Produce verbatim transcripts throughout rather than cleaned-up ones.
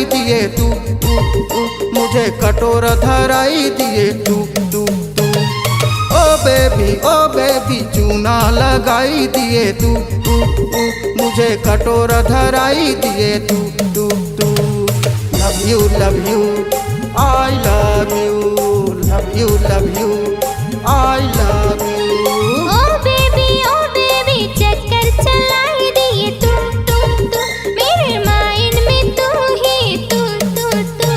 दिए तू, तू, तू, मुझे कटोरा धराई दिए तू, तू, तू। ओ बेबी, ओ बेबी, चूना लगाई दिए तू, तू, तू, मुझे कटोरा धराई दिए तू, तू, तू। Love you, love you, I love you, love you, love you, I love you। ओ बेबी, ओ बेबी, चक्कर चलाई दिए तू, तू, तू, मेरे माइंड में तू ही तू, तू, तू।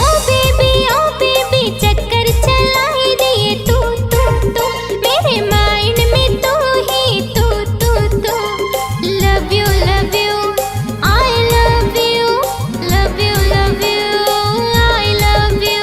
ओ बेबी, ओ बेबी, चक्कर चलाई दिए तू, तू, तू, मेरे माइंड में तू ही तू, तू, तू। Love you, love you, I love you, love you, love you, I love you।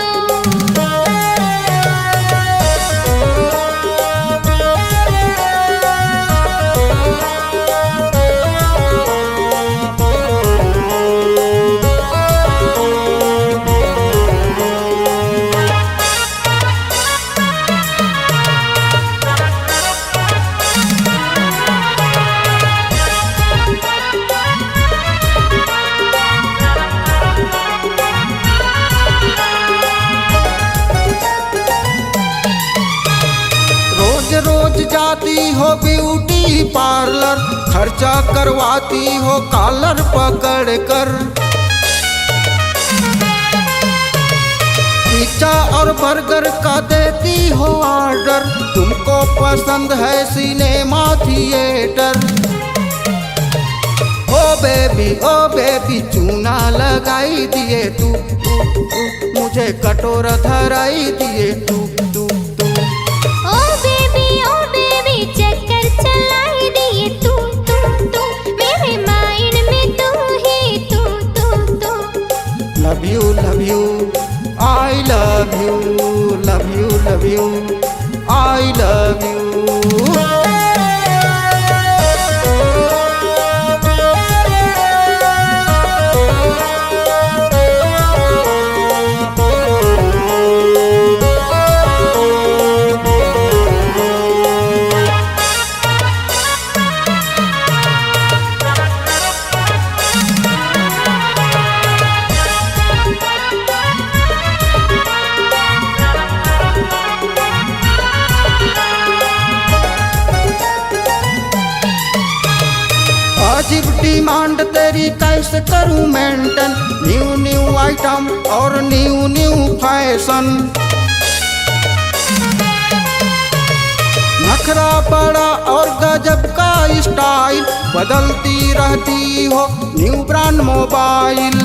रोज रोज जाती हो ब्यूटी पार्लर, खर्चा करवाती हो कॉलर पकड़ कर। पिज्जा और बर्गर का देती हो ऑर्डर, तुमको पसंद है सिनेमा थिएटर। ओ बेबी, ओ बेबी, चूना लगाई दिए तू, तू, तू, मुझे कटोरा धराई दिए तू, तू, तू। ओ बेबी, ओ बेबी, चक्कर चलाई दिए तू, तू, तू, मेरे माइंड में तू ही तू, तू, तू। Love you, love you, I love you, love you, love you, I love you। अजीब डिमांड तेरी, कैसे करूं मेंटेन? न्यू न्यू आइटम और न्यू न्यू फैशन। नखरा बड़ा और गजब का स्टाइल, बदलती रहती हो न्यू ब्रांड मोबाइल।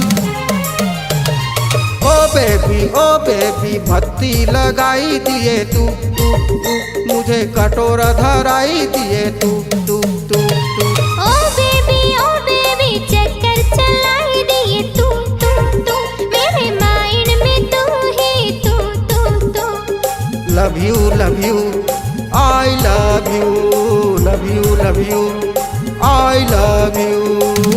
ओ बेबी, ओ बेबी, बत्ती लगाई दिए तू, तू, तू, मुझे कटोरा धराई दिए तू, तू, तू, तू। ओ बेबी, ओ बेबी, चक्कर चलाई दिए तू, तू, तू, मेरे माइंड में तू ही तू, तू, तू। Love you, love you, I love you, love you, love you, I love you।